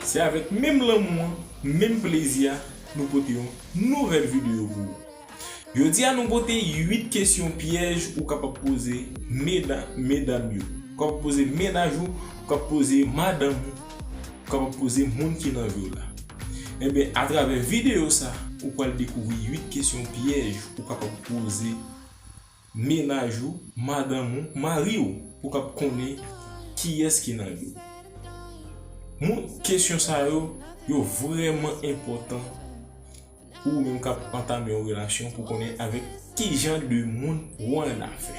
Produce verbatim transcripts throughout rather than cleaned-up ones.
Se avèk menm lanmou an, menm plezi a, nou pote yon nouvèl videyo pou ou. Jodi a, nou pote uit kesyon pyèj ou kapab poze meda-, medam yo, ou kapab poze mennaj ou, ou kapab poze madanm ou, ou kapab poze moun ki nan vi w la. Enben, atravè videyo sa, ou pral dekouvri uit kesyon pyèj ou kapab poze mennaj ou, madanm ou, mari w, pou w kab konnen kiyès ki nan vi w. Moun, kesyon sa yo, yo vrèman enpòtan pou ou menm k ap antame yon relasyon, pou konnen avèk ki jan de moun ou annafè.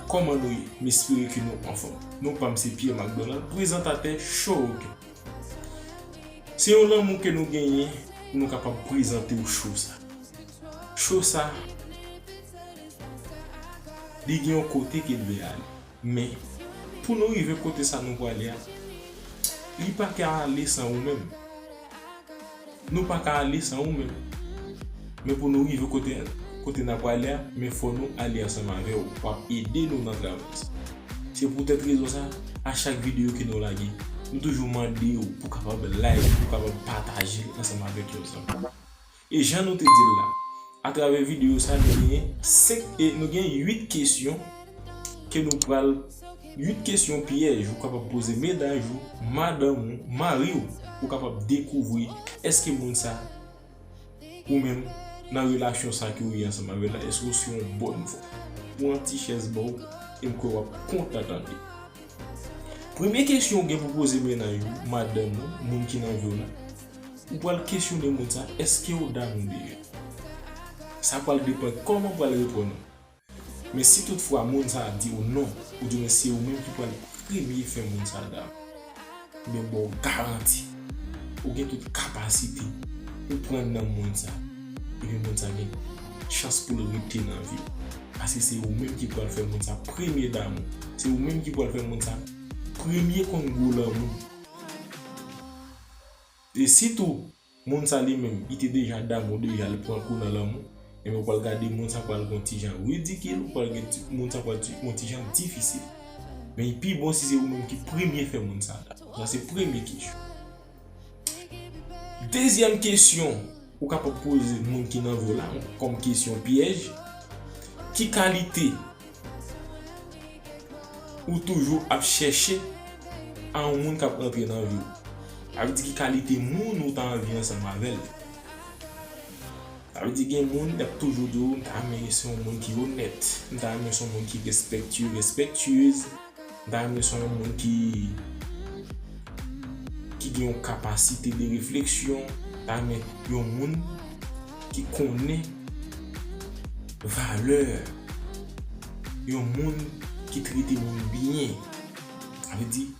Kòman nou ye? M espere ke nou anfòm. Non pa m se Pierre McDonald, prezantatè Show Oken. Se yon lanmou ke nou genyen pou nou kapab prezante w show sa. Show sa, li gen yon kote ke l vle ale. Men, pou nou rive kote sa nou prale a, li pa ka ale san ou menm. Nou pa ka ale san ou menm. Men pou nou rive kote, kote n ap prale a, men fò nou ale ansanm avè w. W ap ede nou nan travay sa. Se poutèt rezon sa, a chak videyo ke nou lage, nou toujou mande w pou kapab like, pou kapab pataje l ansanm avèk yon zanmi. E jan nou te di l la, atravè videyo sa, nou genyen senk, e nou gen uit kesyon ke nou pral, uit kesyon pyèj ou kapab poze mennaj ou, madanm ou, mari w, ou kapab dekouvri èske moun sa, ou menm, nan relasyon sa ke w ye ansanm avè l la, èske w sou yon bòn vwa? Pran ti chèz ba w, e m kwè w ap kontan tande. Premye kesyon w gen pou poze mennaj ou, madanm ou, moun ki nan vi w la, ou pral kesyone moun sa, èske w damou deja? Sa pral depann kòman w pral reponn ou. Men si toutfwa moun sa a di w non, oudimwen se ou menm ki pral premye fè moun sa a damou, men m ba w garanti, ou gen tout kapasite pou pran nan moun sa, epi moun sa gen chans pou l rete nan vi w. Paske se ou menm ki pral fè moun sa premye damou. Se ou menm ki pral fè moun sa premye konn gou lanmou. E sitou, moun sa li menm, li te deja damou deja, li pran kou nan lanmou, enben, ou pral gade moun sa pral gon ti jan ridikil, ou pral gen ti, moun sa pral ti, gon ti jan difisil. Men li pi bon si se ou menm ki premye fè moun sa damou. Sa se premye kesyon. Dezyèm kesyon ou kapab poze moun ki nan vi w la, kòm kesyon pyèj, ki kalite ou toujou ap chèche a yon moun k ap rantre nan vi w? Sa vle di ki kalite moun ou ta anvi ansanm avè l? Sa vle di gen moun y ap toujou di w, "M ta renmen se yon moun ki onèt, m ta renmen se yon moun ki respektye, respektyez, m ta renmen se yon moun ki, ki gen yon kapasite de refleksyon, m ta renmen yon moun ki konnen valè, yon moun ki trete moun byen." Sa vle di,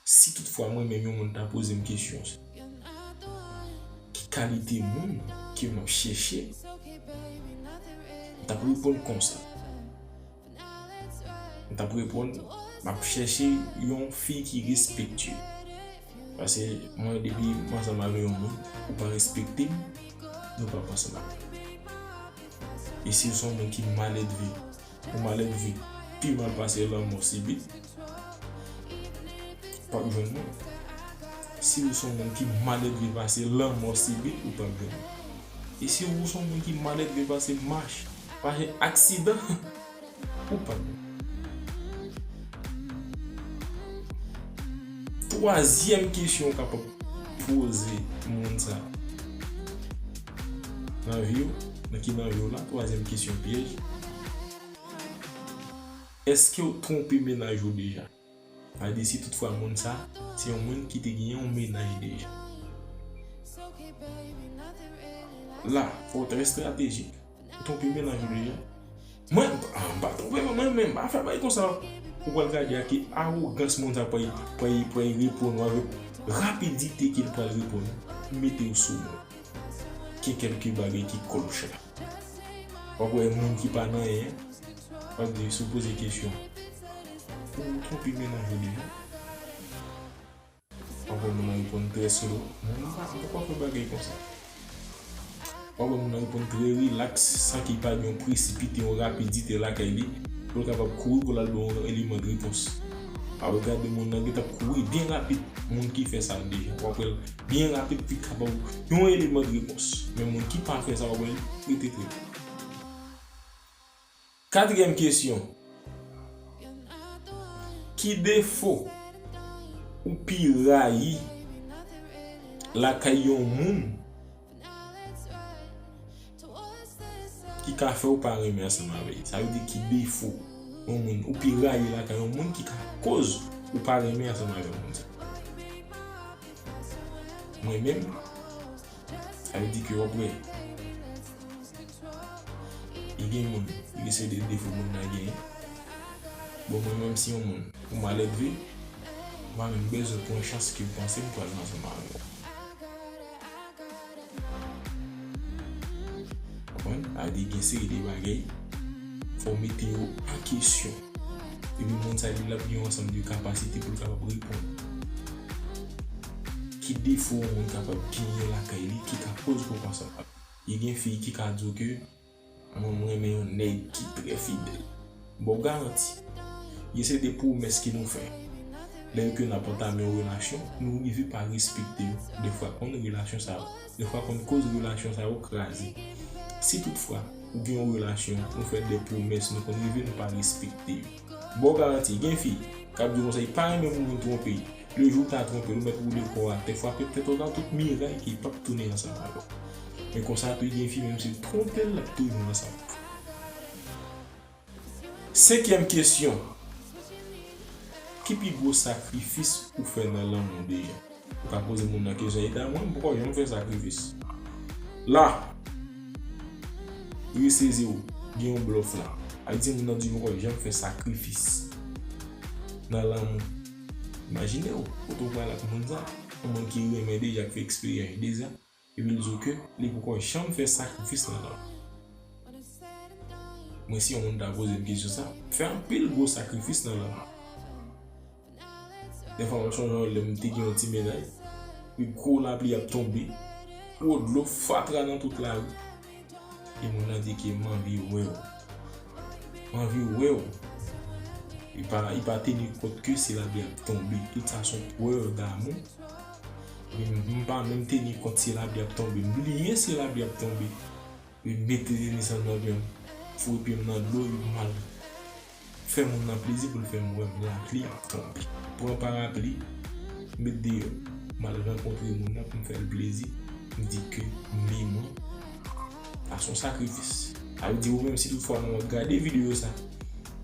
si toutfwa mwen menm yon moun ta poze m kesyon sa, ki kalite moun ke m ap chèche, m t ap reponn konsa. M t ap reponn, m ap chèche yon fi ki respektye. Paske mwen, depi m ansanm avè yon moun, ou pa respekte m, nou p ap ansanm avè m. E si w se yon moun ki maledve, ou maledve pi mal pase lanmò sibit, w p ap jwenn mwen. Si w se yon moun ki maledve pase lanmò sibit, ou p ap jwenn mwen. E si w se yon moun ki maledve pase mach, pase aksidan, ou p ap jwenn mwen. Twazyèm kesyon w kapab poze moun sa nan vi w, nan ki nan vi w la, twazyèm kesyon pyèj. Èske w twonpe mennaj ou deja? Sa vle di si toutfwa moun sa, se yon moun ki te gen yon mennaj deja. La, fò w trè estratejik. Ou twonpe mennaj ou deja? Mwen, m pa, m pa twonpe mwen, mwen, men m pa fè bagay konsa. Ou pral gade a ki awogans moun sa pral, pral, pral reponn ou avèk rapidite ke l pral reponn ou. Mete w sou mwen. Gen kèlke bagay ki klòch la. W ap wè moun ki pa nan anyen, w ap di, si w poze kesyon, ou twonpe mennaj ou deja? W ap wè moun nan reponn trè slow. Mwen, m pa, m poko fè bagay konsa. W ap wè moun nan reponn trè rilaks, san ke pa gen yon presipite, yon rapidite lakay li, pou l kapab kouri pou l al ba w yon eleman de repons. W ap gade moun nan gentan kouri byen rapid. Moun ki fè sa deja, w ap wè l byen rapid pou l kapab yon eleman de repons. Men moun ki pa fè sa, w ap wè l rete trè. Katriyèm kesyon. Ki defo ou pi rayi lakay yon moun ki ka fè w pa renmen ansanm avè l? Sa vle di ki defo yon moun ou pi rayi lakay yon moun ki ka koz ou pa renmen ansanm avè moun sa? Mwen menm, sa vle di ke w ap wè. Li gen moun, li gen seri de defo moun nan genyen. Bon, mwen menm si yon moun ou maledve, m pa menm bezwen pran chans ke m panse m pral ansanm avè w. Konprann? A di gen seri de bagay, fò w mete yo an kesyon. Epi moun sa li l ap gen yon ansanm de kapasite pou l kapab reponn. Ki defo yon moun kapab genyen lakay li ki ka koz pou w pa ansanm avè l? Li gen fi ki ka di w ke mwen, mwen renmen yon nèg ki trè fidèl. Bon, garanti. Gen seri de pwomès ke nou fè. Lè ke n ap antame yon relasyon, nou rive pa respekte yo. Defwa konn relasyon sa yo. Defwa konn koz relasyon sa yo kraze. Si toutfwa, ou gen yon relasyon, nou fè de pwomès, nou konn rive, nou pa respekte yo. Bon, garanti, gen fi k ap di w konsa, li pa renmen pou moun twonpe l. Le jou w ta twonpe l, ou mèt woule kò w atè, frape tèt ou nan tout miray ki p ap tounen ansanm avè w. Men konsa tou, gen fi, menm si l twonpe l, l ap toujou ansanm. Senkyèm kesyon. Ki pi gwo sakrifis ou fè nan lanmou deja? Ou ka poze moun nan kesyon, e ta mwen, m poko janm fè sakrifis. La, li sezi w, gen yon blòf la. Ak di moun nan di poko janm fè sakrifis nan lanmou. Imajine w, kote w pral ak moun sa, yon moun ki renmen deja, ki fè eksperyans deja, epi l di w ke li poko janm fè sakrifis nan lanmou. Mwen, si yon moun ta poze m kesyon sa, m fè anpil gwo sakrifis nan lanmou. Dèfwa, mwen sonje yon lè m te gen yon ti mennaj, epi gwo lapli ap tonbe, gwo dlo fatra nan tout lari. E moun nan di ke m anvi wè w. M anvi wè w. Li pa, li pa teni kont ke se lapli ap tonbe. Tout sa se yon prèv damou. Men m pa menm teni kont se lapli ap tonbe. M bliye se lapli ap tonbe. Li mete tenis an nan men m, foure pye m nan dlo, epi m al fè moun nan plezi pou l fè m wè m lapli ap tonbe. Pran parapli, met deyò, m al rankontre moun nan pou m fè l plezi, m di ke m byen mwen. Sa se yon sakrifis. Sa vle di ou menm, si toutfwa nou ap gade videyo sa,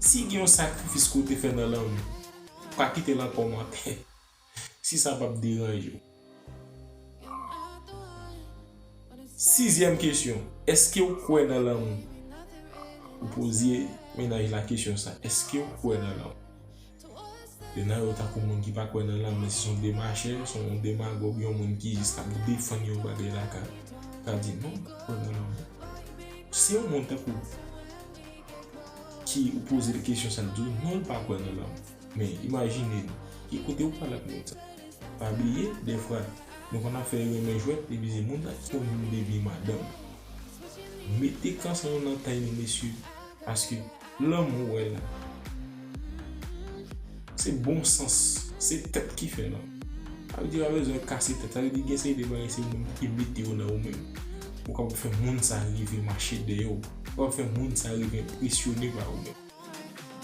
si gen yon sakrifis ke w te fè nan lanmou, pa kite l an kòmantè. Si sa p ap deranje w. Sizyèm kesyon, èske w kwè nan lanmou? Ou poze mennaj la kesyon sa, èske w kwè nan lanmou? Youn nan yo tankou moun ki pa kwè nan lanmou, se yon demachè, se yon demagòg, yon moun ki jis ap defann yon bagay la ka, ka di non, m pa kwè nan lanmou. Se yon moun tankou ki ou poze l kesyon sa, l di w non, l pa kwè nan lanmou. Men, imajine n, ki kote ou pral ak moun sa? Pa bliye, dèfwa, nou konn ap fè renmen jwèt, epi se moun sa ki konn vin devyen madanm. Mete kanson nou nan tay nou, mesye, paske lanmou w wè la, se bon sans, se tèt ki fè lanmou. Sa vle di, pa bezwen kase tèt, sa vle di, gen seri de bagay, se moun ki mete yo nan ou menm. Ou kapab fè moun sa rive mache dèyè w. Ou kapab fè moun sa rive enpresyone pa ou menm.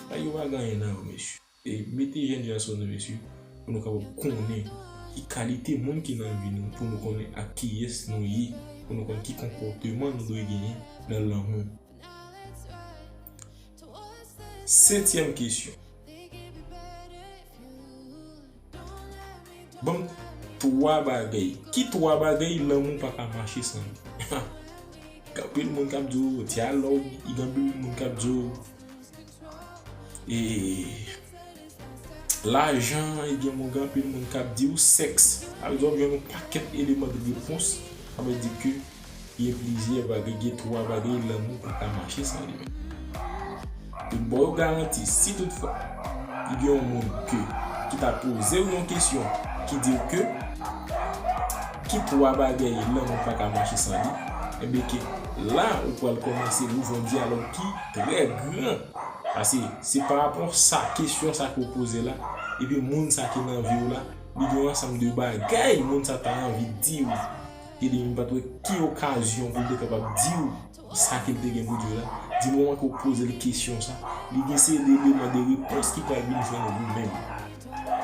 Sa yo pa gen anyen nan yo, mesye. E mete jènjan sa nou, mesye, pou nou kapab konnen ki kalite moun ki nan vi nou, pou nou konnen ak kiyès nou ye, pou nou konn ki konpòteman nou dwe genyen nan lanmou. Setyèm kesyon. Ban m twa bagay. Ki twa bagay lanmou pa ka mache san li? Gen anpil moun k ap di w dyalòg, gen anpil moun k ap di w e, lajan, e gen moun, gen anpil moun k ap di w sèks. Sa vle di w ap jwenn yon pakèt eleman de repons. Sa vle di ke gen plizyè bagay, gen twa bagay lanmou pa ka mache san li menm. Pou m ba w garanti, si toutfwa gen yon moun ke, ki ta poze w yon kesyon ki di w ke ki twa bagay lanmou pa ka mache san li, enben ke la ou pral kòmanse ouvri yon dyalòg ki trè gran. Paske se pa rapò sa, kesyon sa ke w poze la, Epi moun sa ki nan vi w la, li gen yon ansanm de bagay moun sa ta anvi di w. Epi li menm pa t wè ki okazyon pou l te kapab di w sa ke l te gen pou di w la. Di moman ke w poze l kesyon sa, li gen seri de eleman de repons ki pral vin jwenn ou menm.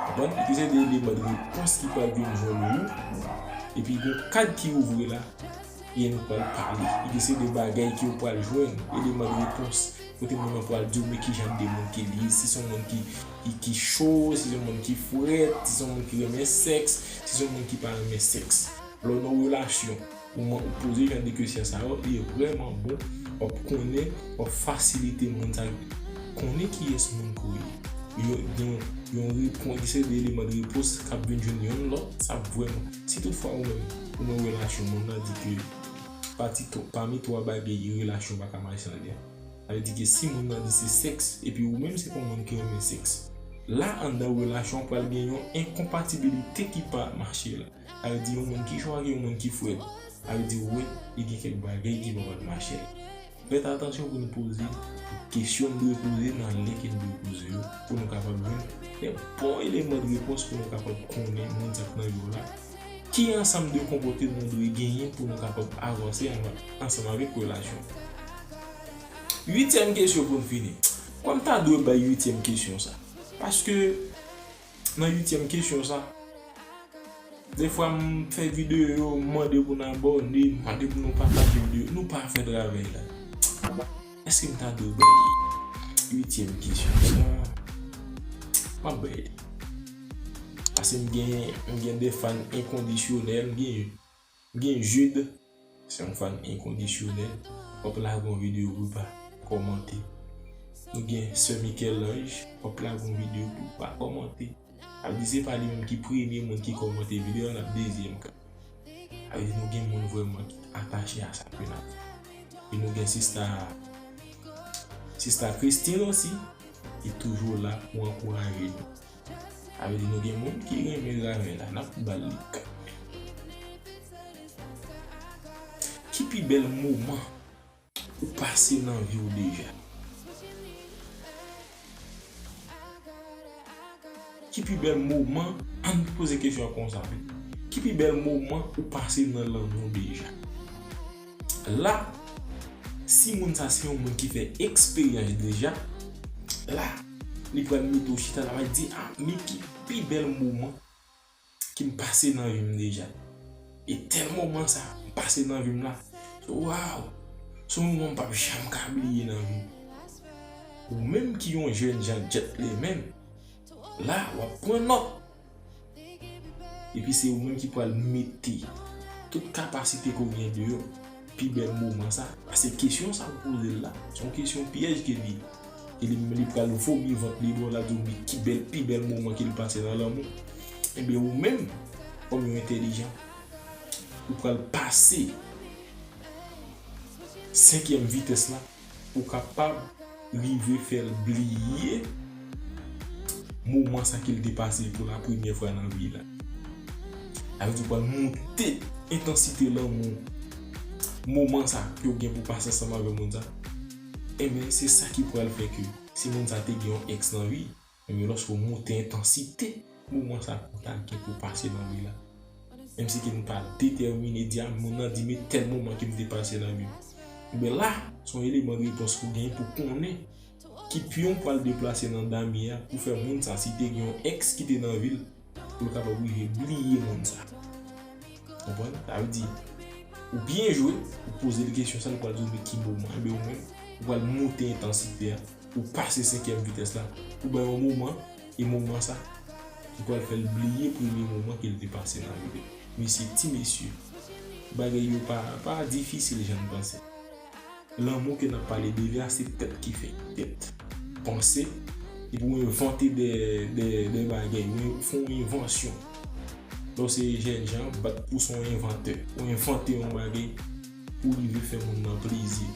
Konprann? Li gen seri de eleman de repons ki pral vin jwenn ou. Epi gen kad ki ouvri la, e nou pral pale. Li gen seri de bagay ke w pral jwenn, eleman de repons. Kote moun nan pral di w men ki jan de moun ke li ye, si se yon moun ki, ki, ki cho, si se yon moun ki frèt, si se yon moun ki renmen sèks, si se yon moun ki pa renmen sèks. Lè w nan relasyon, ou man-, ou poze jan de kesyon sa yo, li vrèman bon, w ap konnen, w ap fasilite moun sa yo konnen kiyès moun ke w ye. Yo gen yon, yon repons, gen seri de eleman de repons k ap vin jwenn youn lòt, sa vrèman. Si toutfwa ou menm, ou nan relasyon, moun nan di ke pati twa, pami twa bagay relasyon pa ka mache san li a. Sa vle di ke si moun nan di se sèks, epi ou menm se pa yon moun ki renmen sèks. La, anndan relasyon pral gen yon enkonpatibilite ki pa mache la. Sa vle di yon moun ki cho ak yon moun ki frèt. Sa vle di ou wè, li gen kèk bagay ki pa pral mache la. Fèt atansyon pou nou poze kesyon nou dwe poze nan lè ke nou dwe poze yo, pou nou kapab jwenn de bon eleman de repons pou nou kapab konnen moun sa k nan vi w la. Ki ansanm de konpòtman nou dwe genyen pou nou kapab avanse ansanm avèk relasyon? Uityèm kesyon pou n fini. Kwè m ta dwe bay uityèm kesyon sa. Paske nan uityèm kesyon sa, defwa m fè videyo, m mande pou n abòne, m mande pou nou pataje videyo. Nou pa fè travay la. Èske m ta dwe bay uityèm kesyon sa? M ap bay li. Paske m gen, m gen de fan enkondisyonèl, m gen, m gen Jude, se yon fan enkondisyonèl. W ap lage yon videyo pou l pa kòmante. Nou gen sè Michel-Ange, w ap lage yon videyo pou l pa kòmante. Sa vle di se pa li menm ki premye moun ki kòmante videyo a, l ap dezyèm ka. Sa vle di nou gen moun vrèman ki atache a sa ke n ap fè. E nou gen sista, sista Christine osi, ki toujou la pou ankouraje nou. Sa vle di nou gen moun ki renmen travay la, n ap ba l li kanmenm. Ki pi bèl moman ou pase nan vi w deja? Ki pi bèl moman, ann poze kesyon an konsa, wi. Ki pi bèl moman ou pase nan lanmou deja? La, si moun sa se yon moun ki fè eksperyans deja, la, li pral mete w chita la, l ap di, a, men ki pi bèl moman ke m pase nan vi m deja. E tèl moman sa, m pase nan vi m la. Waw! Se yon moman m p ap janm ka bliye nan vi m. Ou menm ki yon jènjan gentleman, la, w ap pran nòt. Epi se ou menm ki pral mete tout kapasite ke w gen deyò. Pi bèl moman sa. Paske kesyon sa ou poze l la, se yon kesyon pyèj ke li ye. E li, li pral vomi vant li, bon, l ap di w, men ki bèl, pi bèl moman ke l pase nan lanmou. Ebyen, ou menm, kòm yon entèlijan, ou pral pase senkyèm vitès la, pou kapab rive fè l bliye moman sa ke l te pase pou la premyè fwa nan vi l la. Sa vle di w pral moute entansite lanmou moman sa ke w gen pou pase ansanm avèk moun sa. Ebyen, se sa ki pral fè ke si moun sa te gen yon èks nan vi, ebyen, lòske w moute entansite moman sa ke w ta gen pou pase nan vi la, menm si ke nou pa detèmine di a, moun nan di, men tèl moman ke m te pase nan vi m. Ebyen la, se yon eleman de repons pou w genyen pou konnen ki pyon w pral deplase nan damiye a pou fè moun sa, si te gen yon èks ki te nan vi l, pou l kapab rive bliye moun sa. Konprann? Sa vle di, ou byen jwe, ou poze l kesyon sa, li pral di w men ki moman. Ebyen ou menm, ou pral moute entansite a, ou pase senkyèm vitès la, ou bay yon moman, e moman sa, ki pral fè l bliye premye moman ke l te pase nan vi l. Mesye, ti mesye, bagay yo pa, pa difisil jan n panse. Lanmou ke n ap pale de li a, se tèt ki fè tèt. Panse, epi w envante de, de, de bagay, ou fè yon envansyon. Donk se jènjan, bat pou se yon envantè. Ou envante yon bagay pou rive fè moun nan plezi.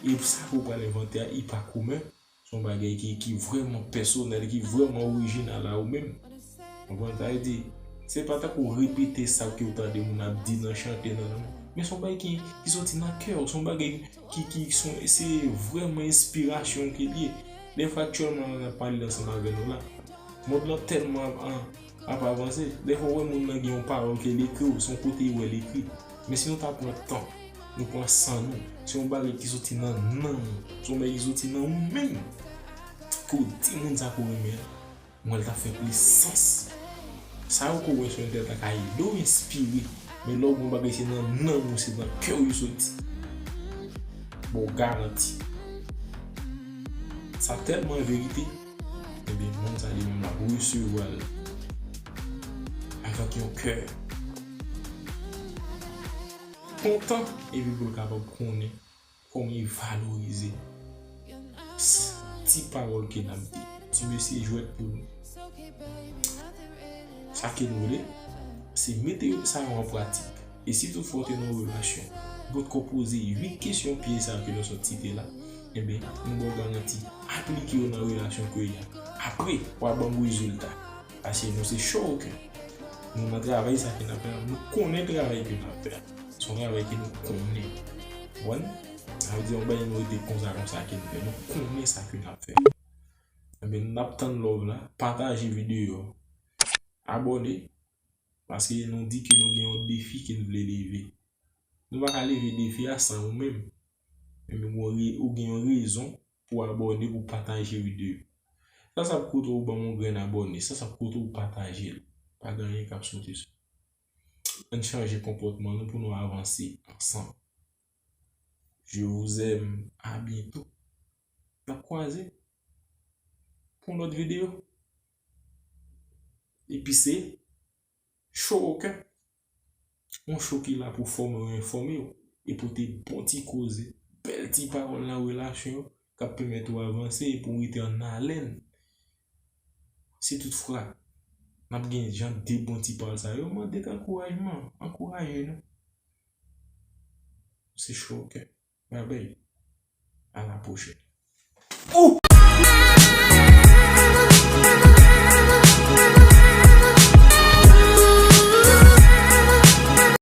E sa ke w pral envante a, li pa komen. Se yon bagay ki, ki vrèman pèsonèl, ki vrèman orijinal a ou menm. Konprann sa vle di? Se pa tankou repete sa ke w tande moun ap di nan chante, nan, nan, non. Men se yon bagay ki, ki soti nan kè w, se yon bagay ki, ki, se vrèman enspirasyon ke l ye. Dèfwa aktyèlman la n ap pale ansanm avè nou la. Mond lan tèlman ap, an, ap avanse, dèfwa w wè moun nan gen yon pawòl ke l ekri w, se yon kote w wè l ekri. Men si nou ta pran tan, nou pran san nou, se yon bagay ki soti nan nanm ou, se yon bagay ki soti nan ou menm, ke w di moun sa ke w renmen an, mwen, l t ap fè plis sans. Sa yo ke w wè sou entènèt la ka ede w enspire, men lè w gen yon bagay se nan nanm ou, se nan kè w yo soti. Bon, garanti. Sa tèlman verite. Ebyen, moun sa li menm l ap resevwa l avèk yon kè kontan, epi pou l kapab konnen kòman e valorize ti pawòl ke n ap di. Ti mesye jwèt pou nou. Sa ke nou vle, se mete sa yo an pratik. E si toutfwa w te nan yon relasyon, potko poze uit kesyon pye sa yo ke nou sot site la, enben, m ba w garanti, aplike yo nan relasyon ke w ye a. Apre, w a ban m rezilta. Paske nou se show ke nou nan travay sa ke n ap fè a, nou konnen travay ke n ap fè a. Se yon travay ke nou konnen. Konprann? Sa vle di, yon bagay nou rete konsa, konsa ke n fè. Nou konnen sa ke n ap fè. Enben, n ap tann love la. Pataje videyo. Abòne. Paske nou di ke nou gen yon defi ke n vle leve. Nou pa ka leve defi a san ou menm. Enben, ou gen yon rezon pou abòne, pou pataje videyo. Sa, sa ap koute w ban m yon grenn abòne. Sa, sa ap koute w pataje l. Pa gen anyen k ap sote sou. Ann chanje konpòtman nou pou nou avanse ansanm. Je vous aime. À bientôt. N ap kwaze pou yon lòt videyo. Epi se Show au cœur. Yon show ki la pou fòme w, enfòme w, e pote bon ti koze, bèl ti pawòl nan relasyon yo, k ap pèmèt ou avanse e pou w rete an alèn. Si toutfwa n ap gen jan de bon ti pawòl sa yo, mande ankourajman, ankouraje nou. Se Show au cœur. Babay. À la prochaine. Ou!